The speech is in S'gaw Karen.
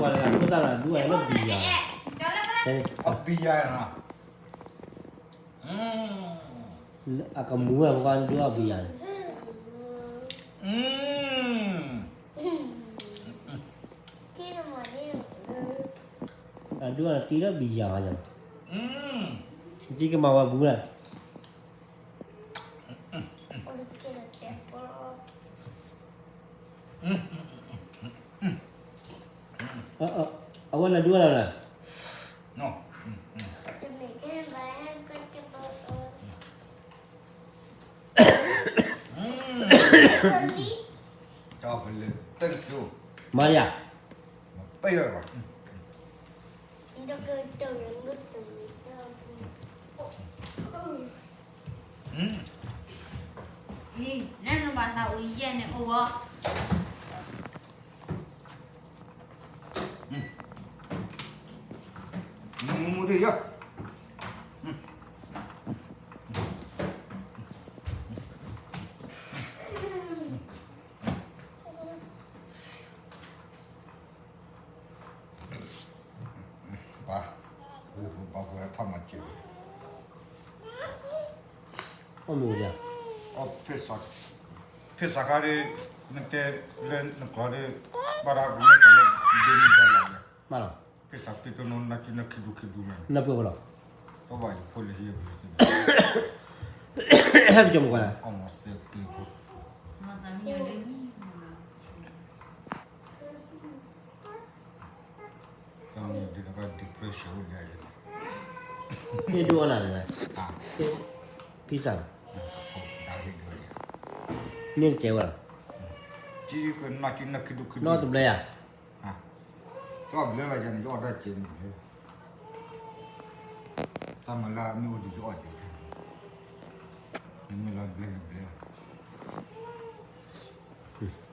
ပှၤတဂၤဖိသၣ်တဂၤဒူၣ်အါလၢဘံယၤ, အဘံယၤနီၤ, အကမူၤဝဲပှၤဒူၣ်အဘံယၤန့ၣ်, အဒူၣ်အတံၢ်လၢဘံယၤဘၣ်ယၤ, တံၢ်ကမၤဝဲဘူးလၢ အဝဲနဒူၣ်လၢ်လၢ်, မၤလံဧါ, နဘၣ်သးအိၣ်ယဲၢ်န့ၣ်အိၣ်ဝဲ မူမူဒံးယီၤ, ပှၤ, ပှၤဖးမၤစၢၤ, အီၣ်မ့ၤဝဲဒၣ်, ဖ့ၣ်သးခါဒီး, နတဲလၢနကျီဒီး, ဘၣ်ဒၣ်ကမ့ၢ်ကလၢ, ဒ်န့ၣ်တၢ်လၢ, ဘၣ်လီၤ, ဖ့ၣ်သးပ့တနီၤနၤက့နခံဒူခံဒူမ့ၢ်, နပှဲၤဝဲလီၤ, တဘၣ်ယဖိလၢဟံၣ်ပူၤ, ဟဲကစၢ်မုၢ်ကွၢ်, အီၣ်မၤစၢၤက့ၤဖိ, တၢ်မ့ၢ်ဒ်နက depression အိၣ်လၢယၤန့ၣ်, မ့ၢ်ဒိၣ်အီၣ်နၤန့ၣ်, ဖံစၢ်, န့ၣ်တစဲးဝဲလီၤ, နီၢ်တဘျဲယၤ, တဘျဲလီၤယၤန့ၣ် ယအီၣ်တၢ်စဲးန့ၣ်, တၢ်မၤလၢမ့ၢ်အိၣ်ဒံးယအီၣ်ဒံး, မ့ၢ်လီၤဘျဲနဘျဲလီၤ.